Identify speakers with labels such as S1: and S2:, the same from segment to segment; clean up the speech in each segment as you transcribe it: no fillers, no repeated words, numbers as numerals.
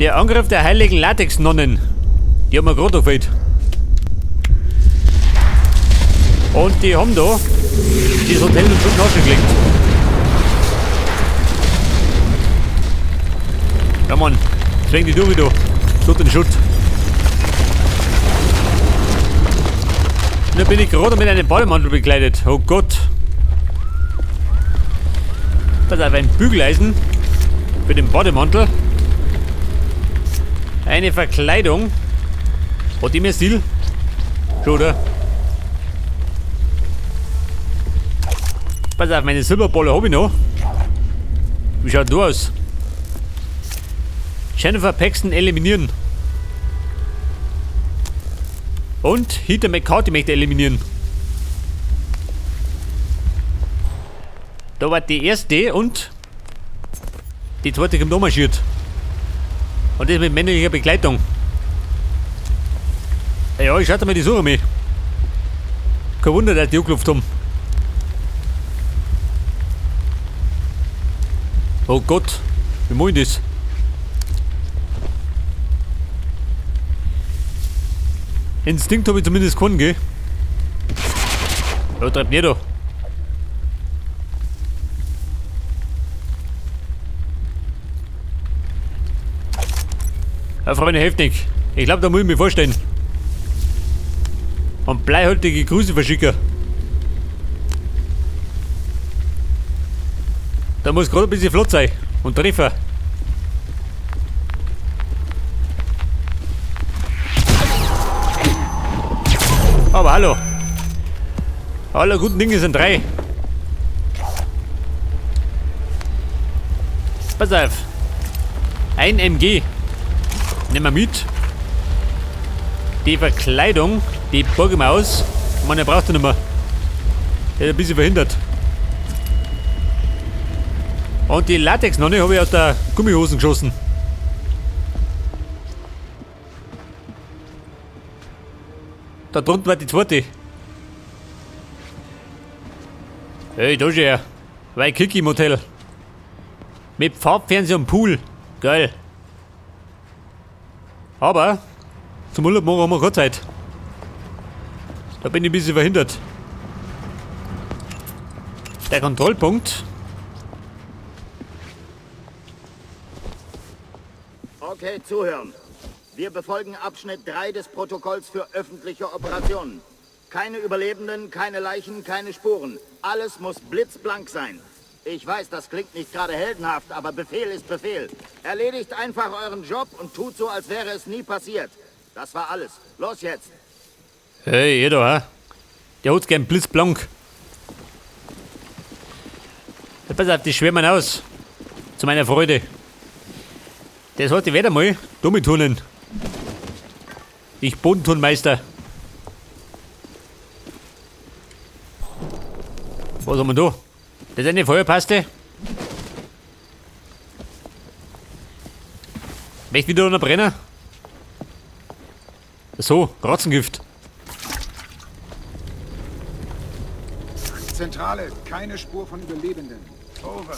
S1: Der Angriff der heiligen Latexnonnen. Die haben wir gerade gefehlt. Und die haben da das Hotel mit schon Asche gelegt. Ja Mann, zwäng die durch da. So den Schutt. Und da bin ich gerade mit einem Bademantel bekleidet. Oh Gott. Pass auf, ein Bügeleisen für den Bademantel. Eine Verkleidung. Hat die mehr Stil? Schon, oder? Pass auf, meine Silberbolle hab ich noch. Wie schaut du aus? Jennifer Paxton eliminieren. Und Heather McCarthy möchte eliminieren. Da war die erste und die zweite kommt auch marschiert. Und das mit männlicher Begleitung. Ja, ich schaue mir die Suche mich. Kein Wunder, dass die angeklopft haben. Oh Gott, wie mach ich das? Instinkt hab ich zumindest keinen, gell? Ja, treibt nicht da. Ja, Freunde, hilft nicht. Ich glaub, da muss ich mich vorstellen. Und bleihaltige Grüße verschicken. Da muss gerade ein bisschen flott sein und treffen. Aber hallo. Alle guten Dinge sind drei. Pass auf. Ein MG. Nehmen wir mit. Die Verkleidung, die borge ich mir aus. Man, der braucht er nicht mehr. Der ist ein bisschen verhindert. Und die Latexnonne habe ich aus der Gummihosen geschossen. Da drunten war die zweite. Hey, da ist er. Waikiki Motel. Mit Farbfernseher und Pool. Geil. Aber zum Urlaub machen haben wir keine Zeit. Da bin ich ein bisschen verhindert. Der Kontrollpunkt.
S2: Okay, zuhören. Wir befolgen Abschnitt 3 des Protokolls für öffentliche Operationen. Keine Überlebenden, keine Leichen, keine Spuren. Alles muss blitzblank sein. Ich weiß, das klingt nicht gerade heldenhaft, aber Befehl ist Befehl. Erledigt einfach euren Job und tut so, als wäre es nie passiert. Das war alles. Los jetzt!
S1: Hey, ihr da, hä? Der hat's gern blitzblank. Ja, pass auf, die schwärmen aus. Zu meiner Freude. Das heute wieder mal dumme Turnen. Ich Bodenturnmeister. Was haben wir da? Das ist eine Feuerpaste. Möchte wieder noch brennen? So, Ratzengift.
S3: Zentrale, keine Spur von Überlebenden. Over.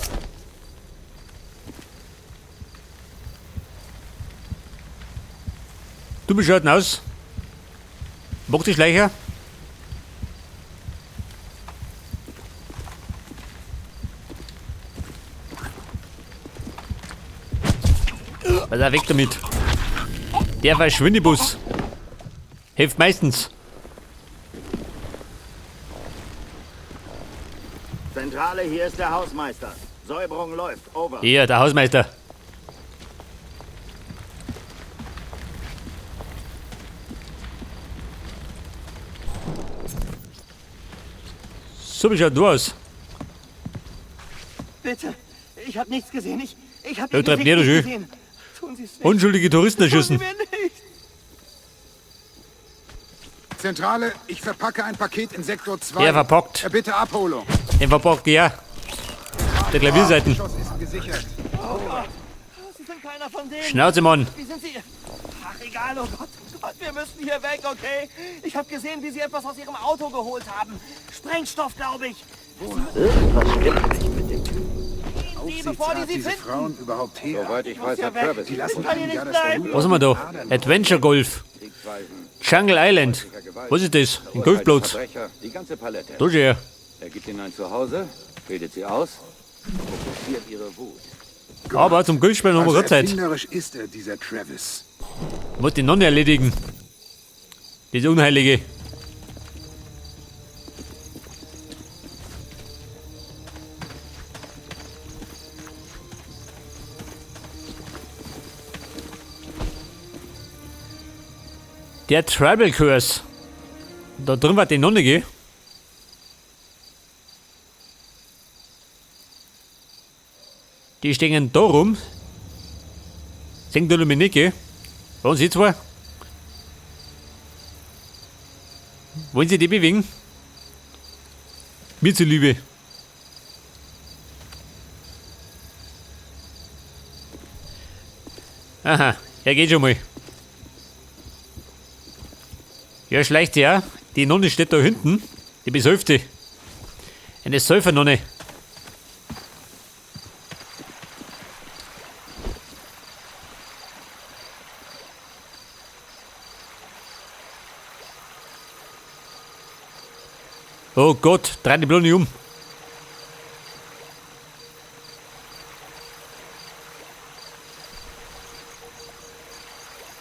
S1: Du bist halt aus. Mach die Schleicher. Also weg damit. Der Verschwindebus. Hilft meistens.
S2: Zentrale, hier ist der Hausmeister. Säuberung läuft. Over.
S1: Hier, der Hausmeister. So, wie schaut du aus?
S4: Bitte, ich hab nichts gesehen. Ich hab
S1: Ja,
S4: Ihr
S1: treibt
S4: Gesicht
S1: nicht,
S4: nicht
S1: schön.
S4: gesehen. Tun Sie's nicht.
S1: Unschuldige Touristen erschießen.
S4: Tun Sie mir nicht.
S3: Zentrale, ich verpacke ein Paket in Sektor 2.
S1: Er verpackt.
S3: Bitte Abholung.
S1: Den verpackt, ja. Der Klavierseiten.
S3: Geschoss ist gesichert.
S4: Oh Gott, Sie sind keiner von denen.
S1: Schnauze, Mann.
S4: Wie sind Sie? Ach, egal, oh Gott. Gott, wir müssen hier weg, okay? Ich hab gesehen, wie Sie etwas aus Ihrem Auto geholt haben. Sprengstoff, glaube ich.
S2: Irgendwas stimmt nicht mit dem Typen.
S4: die, bevor die
S3: Aufsichtsrat
S4: sie
S3: diese
S4: finden.
S3: Frauen überhaupt her?
S5: Soweit ich
S4: muss
S5: weiß,
S4: hier
S5: hat
S4: weg.
S5: Travis
S3: Die lassen
S4: Ich kann hier
S3: einem
S4: nicht
S3: ja das
S4: bleiben.
S3: Blut
S1: Was haben wir da? Adventure Golf. Jungle Island. Was ist das? Ein Golfplatz.
S5: Verbrecher, die ganze Palette.
S1: Da schau her.
S5: Er gibt ihnen ein Zuhause, bildet sie aus, fokussiert ihre Wut.
S1: Aber zum Golfspielen haben wir
S3: Also
S1: gerade Zeit.
S3: erfinderisch ist er, dieser Travis.
S1: Muss die Nonne erledigen. Diese Unheilige. Der Tribal Curse. Da drin war die Nonne, gell? Die stehen da rum. Sehen du mich nicht, gell? Wollen Sie zwei? Wollen Sie die bewegen? Mir zuliebe. Aha, er geht schon mal. Ja, schleicht ja. Die Nonne steht da hinten. Die besäuft die. Eine Säufernonne. Oh Gott, dreh die Blonde um.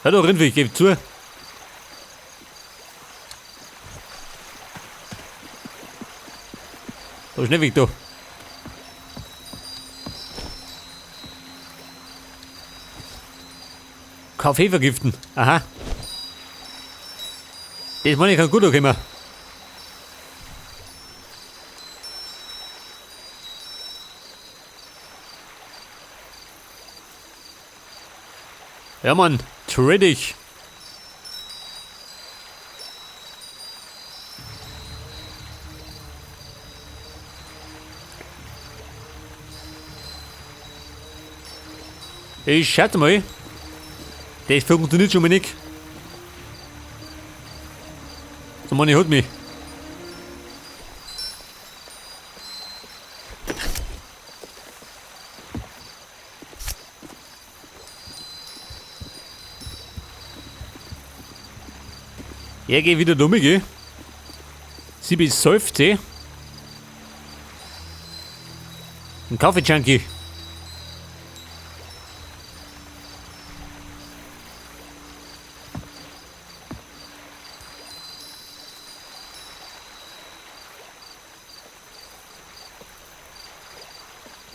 S1: Ja, da Rindvieh, gib zu. Da schnell weg da. Kaffee vergiften. Aha. Das meine ich kann gut ankommen. Ja Mann, trade ich. Ich schätze mal, das funktioniert schon mal nicht. So, Mann, ich hat mich. Er geht wieder dumm, gell? Sie besäuft sie. Ein Kaffee-Junkie.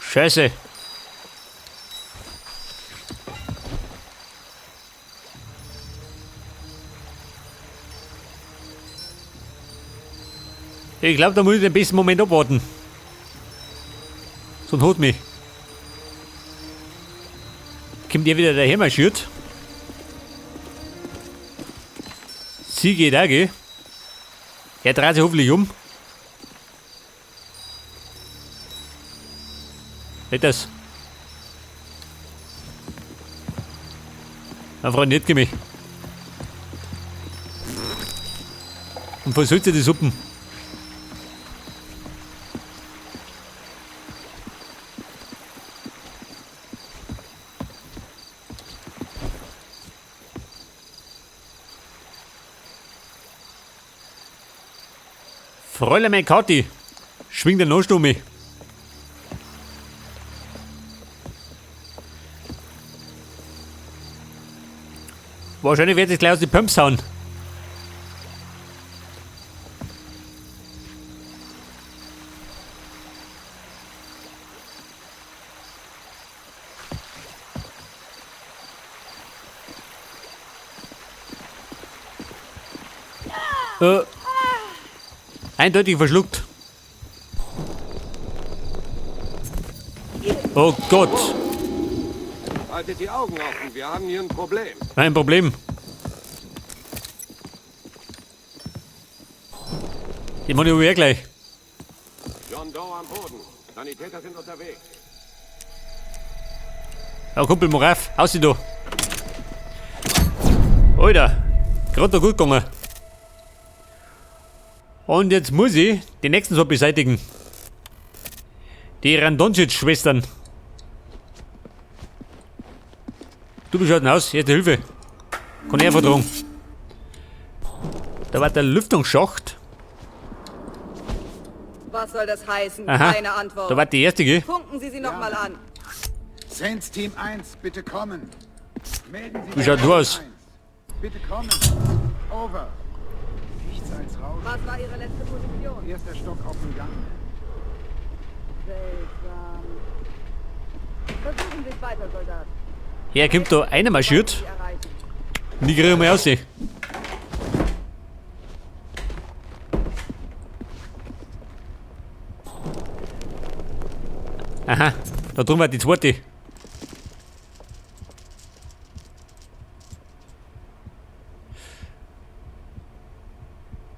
S1: Scheiße. Ich glaube, da muss ich den besten Moment abwarten. Sonst holt mich. Kommt ihr wieder daher marschiert? Sie geht auch, gell? Er dreht sich hoffentlich um. Nicht das. Mein Freund nicht mich. Und versülzt die Suppen. Fräulein McCarthy, schwing den Nost um mich. Wahrscheinlich wird es gleich aus den Pumps hauen. Eindeutig verschluckt. Oh Gott.
S6: Haltet die Augen offen, wir haben hier ein Problem.
S1: Ein Problem. Ich meine, ich gleich.
S6: John Doe am Boden. Sanitäter sind unterwegs.
S1: Ja, Kumpel, mach auf. Aussieh da. Alter, gerade da gut gegangen. Und jetzt muss ich die nächsten so beseitigen. Die Randoncic-Schwestern. Du bist denn aus? Erste Hilfe. Kann ich vertragen. Da war der Lüftungsschacht.
S7: Was soll das heißen?
S1: Aha.
S7: Keine Antwort.
S1: Da war die erste, gell?
S7: Funken Sie sie noch mal an.
S3: Saints Team 1, bitte kommen. Melden Sie
S1: Wie schaut du aus?
S3: 1. Bitte kommen. Over. Nichts als Rausch.
S7: Was war Ihre letzte Position?
S3: Erster Stock auf dem Gang.
S7: Seltsam. Versuchen Sie es weiter, Soldat.
S1: Her kommt da einer marschiert.
S7: Sie
S1: Und ich kriege mal raus. Aha, da drüben war die zweite.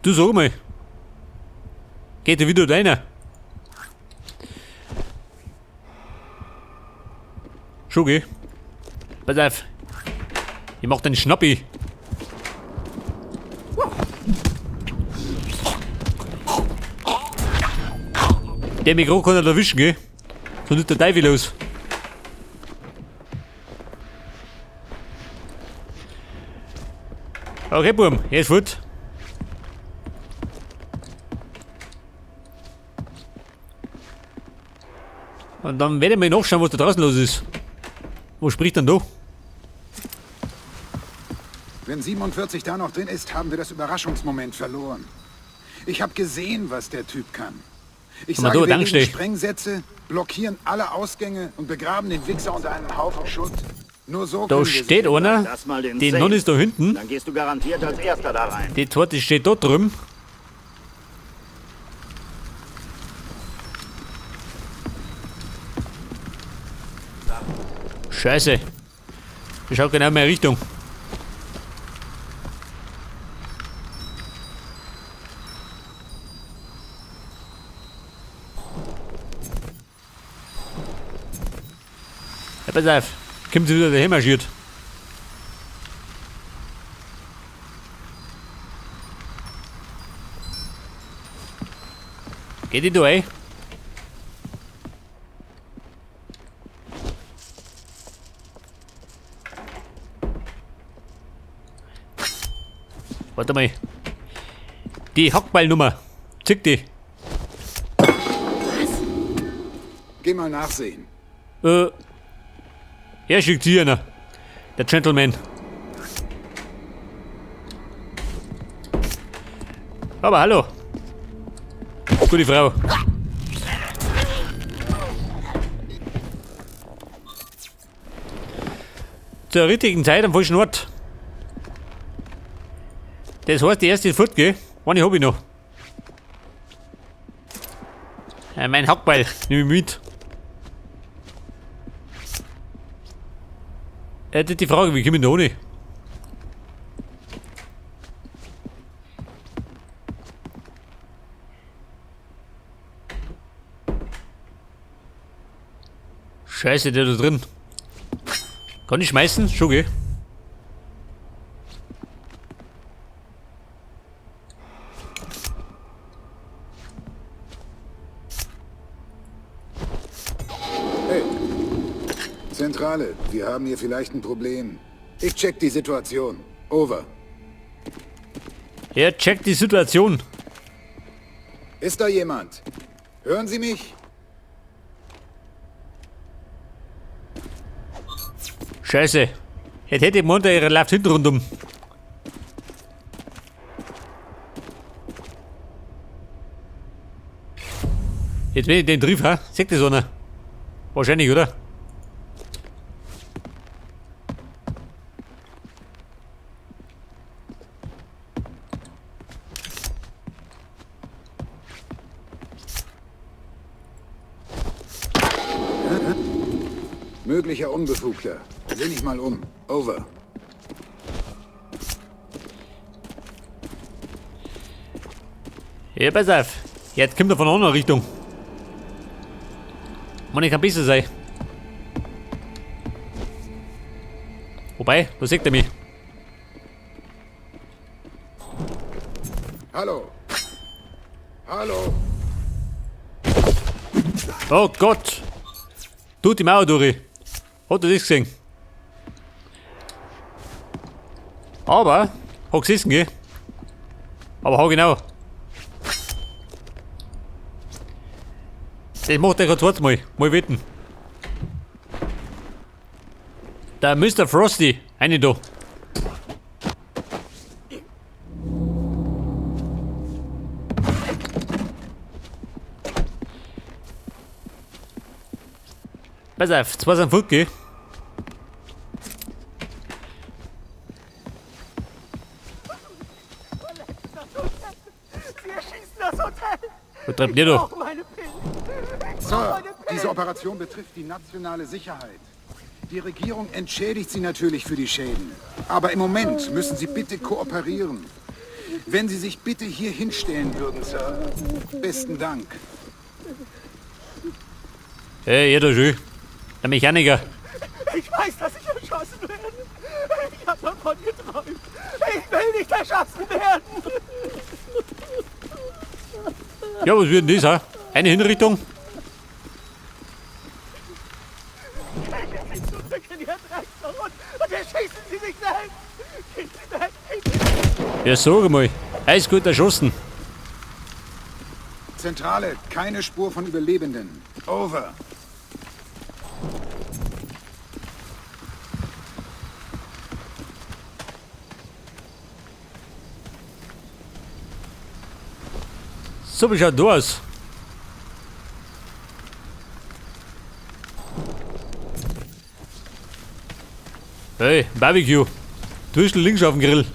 S1: Du sag mal. Geht der wieder da rein? Schon, gell? Pass auf. Ich mach den Schnappi. Der Mikro kann er erwischen, gell? Sonst ist der Teufel los. Okay, Bum, er ist fort. Und dann werde ich mal nachschauen, was da draußen los ist. Wo spricht denn da?
S3: Wenn 47 da noch drin ist, haben wir das Überraschungsmoment verloren. Ich habe gesehen, was der Typ kann. Ich sage, wir legen Sprengsätze, blockieren alle Ausgänge und begraben den Wichser unter einem Haufen Schutt. Nur so
S1: Da steht einer.
S2: Das mal den
S1: Die Nonne ist da hinten.
S2: Dann gehst du garantiert als Erster da rein.
S1: Die zweite steht da drüben. Scheiße. Das schaut genau in meine Richtung. Ja, pass auf. Kommt sie wieder daher marschiert. Geht die da rein? Warte mal. Die Hackballnummer. Zick die.
S3: Was? Geh mal nachsehen.
S1: Er schickt sie einer. Der Gentleman. Aber hallo. Gute Frau. Zur richtigen Zeit am falschen Ort. Das heißt, die erste ist fort, gell? Eine hab ich noch. Mein Hackbeil nehme ich mit. Das ist die Frage, wie komme ich da ohne? Scheiße, der da drin. Kann ich schmeißen? Schon, gell?
S3: Hey. Zentrale, wir haben hier vielleicht ein Problem. Ich check die Situation. Over.
S1: Er checkt die Situation.
S3: Ist da jemand? Hören Sie mich?
S1: Scheiße. Jetzt hätte ich gemeint, er läuft hinten rundum. Jetzt wenn ich den triff, ha? Sieht das einer? Wahrscheinlich, oder?
S3: Möglicher Unbefugter. Seh dich mal um. Over.
S1: Ja, pass auf. Jetzt kommt er von einer anderen Richtung. Mann, ich kann besser sein. Wobei, da sieht er mich.
S3: Hallo. Hallo.
S1: Oh Gott. Tut die Mauer durch. Hat er das gesehen? Aber, hat gesessen, gell? Aber hau genau. Das macht er kein zweites Mal. Mal wetten. Der Mr. Frosty, eine da. Pass auf, zwei sind fort, gell?
S4: Sie erschießen das Hotel!
S1: Was treibt ihr da?
S3: Sir, diese Operation betrifft die nationale Sicherheit. Die Regierung entschädigt Sie natürlich für die Schäden. Aber im Moment müssen Sie bitte kooperieren. Wenn Sie sich bitte hier hinstellen würden, Sir. Besten Dank.
S1: Hey, ja, da schön. Der Mechaniker.
S4: Ich weiß, dass ich erschossen werde. Ich habe davon geträumt. Ich will nicht erschossen werden.
S1: Ja, was wird denn das, ha? Eine Hinrichtung?
S4: Ich zurück in Ihr Drecksloch und erschießen Sie sich selbst. Gehen Sie weg. Gehen Sie
S1: Ja, sag mal. Alles gut erschossen.
S3: Zentrale, keine Spur von Überlebenden. Over.
S1: So, wie schaut da aus? Hey, Barbecue. Zwischen links auf dem Grill.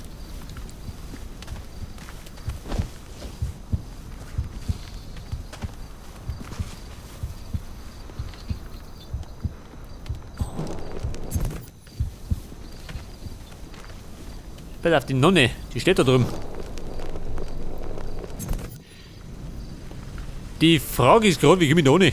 S1: Pass auf, die Nonne, die steht da drüben. Die Frage ist gerade, wie komme ich da ohne?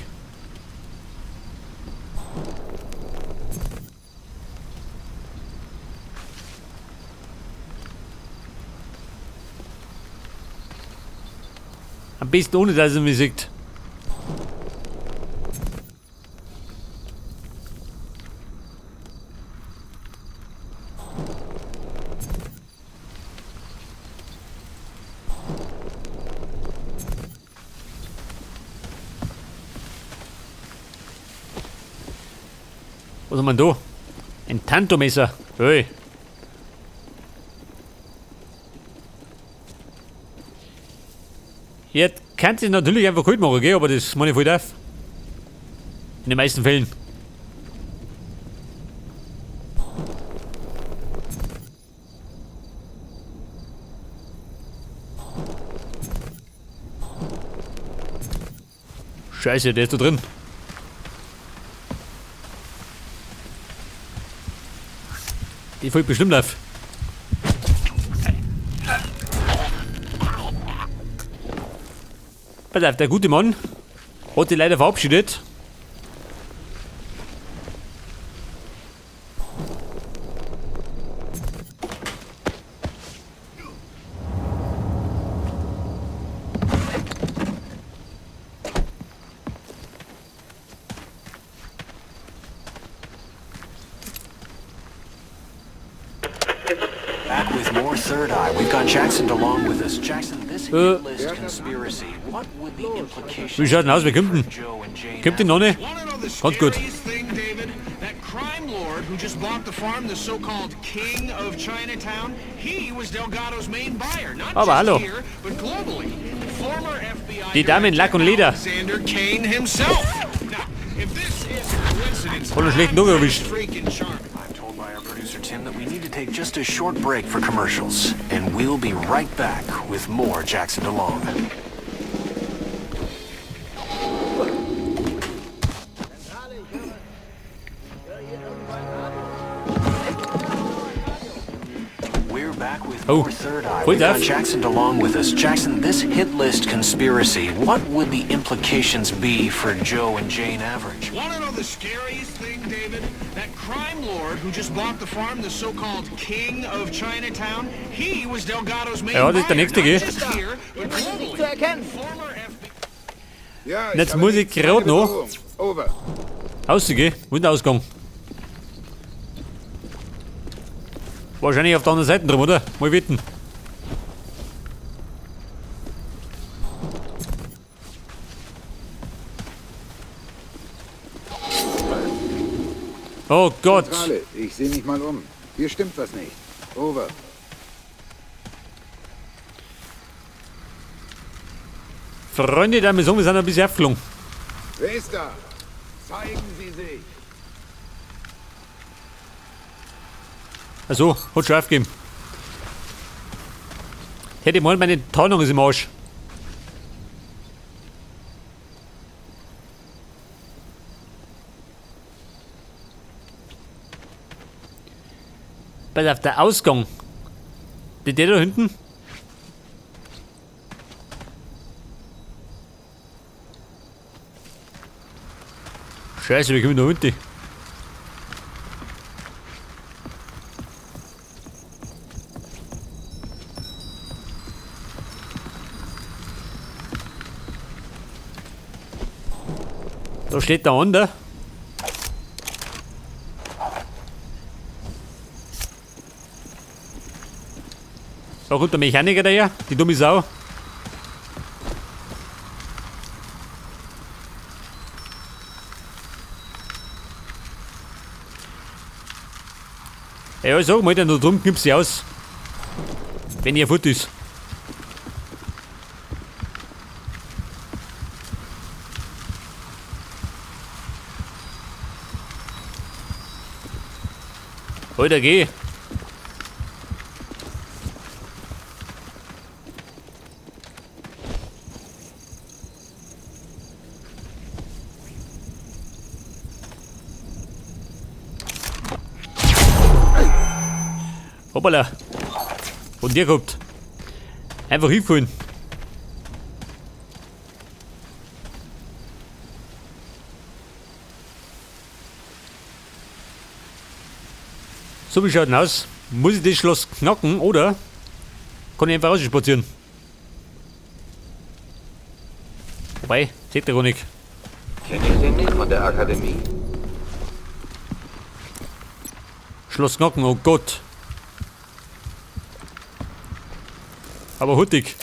S1: Am besten ohne, dass er mich sieht. Was haben wir denn da? Ein Tantomesser. Hey. Jetzt kannst du es natürlich einfach kalt machen, gell? Aber das meine ich voll darf. In den meisten Fällen. Scheiße, der ist da drin. Die folgt bestimmt auf. Pass auf, der gute Mann hat sich leider verabschiedet.
S8: Back with more Third Eye. We've got Jackson DeLong with us. Jackson, this hit list conspiracy. What would the implications
S1: Wie schaut denn aus? Wer kommt denn?
S8: Joe and Jane
S1: Kommt die Nonne? Ganz gut.
S9: Thing, David, that crime lord who just bought the farm, the so-called king of Chinatown, he was Delgado's main buyer, not
S1: Aber
S9: just
S1: hallo.
S9: here, but globally. Former FBI
S1: Die Dame in Lack und Leder.
S9: Alexander Kane himself. Now, if this is a coincidence,
S1: Hat einen schlechten Tag erwischt.
S9: freaking charming.
S8: I'm told by our producer Tim that we need to take just a short break for commercials, and we'll be right back with more Jackson DeLong. We're back with
S1: Oh,
S8: more Third Eye.
S1: voll
S8: We've got
S1: darf.
S8: Jackson DeLong with us. Jackson, this hit list conspiracy, what would the implications be for Joe and Jane Average?
S9: Want to know the scariest thing, David? That crime lord who just bought the farm, the so-called king of Chinatown, he was Delgado's main
S1: Ja, das ist der
S9: buyer,
S1: nächste,
S9: not
S1: gell?
S9: just here, but globally.
S2: Zu erkennen.
S9: Former FBI
S3: Ja, ich
S1: Jetzt
S3: habe
S1: muss ich
S3: nichts, keine
S1: gerade noch.
S3: Bedrohung. Over.
S1: Ausgehen, wo ist der Ausgang? Wahrscheinlich auf der anderen Seite drum, oder? Mal wetten. Oh Gott.
S3: Zentrale, ich sehe mich mal um. Hier stimmt was nicht. Over.
S1: Freunde der Mission, wir sind ein bisschen abgeflogen.
S3: Wer ist da? Zeigen Sie sich.
S1: Also, hat schon aufgegeben. Hätte mal meine Tarnung ist im Arsch. Pass auf, der Ausgang. Der da hinten? Scheiße, wie kommen wir da runter? Da steht der andere. Da kommt der Mechaniker daher, die dumme Sau. Ja, sag mal, da drüben gibt's sie aus. Wenn ihr fort ist. Alter, geh. Hoppala. Und der kommt. Einfach hinfallen. So, wie schaut denn aus? Muss ich das Schloss knacken oder kann ich einfach rausspazieren? Wobei, seht ihr gar nicht.
S5: Kenne ich den nicht von der Akademie?
S1: Schloss knacken, oh Gott. Aber huttig.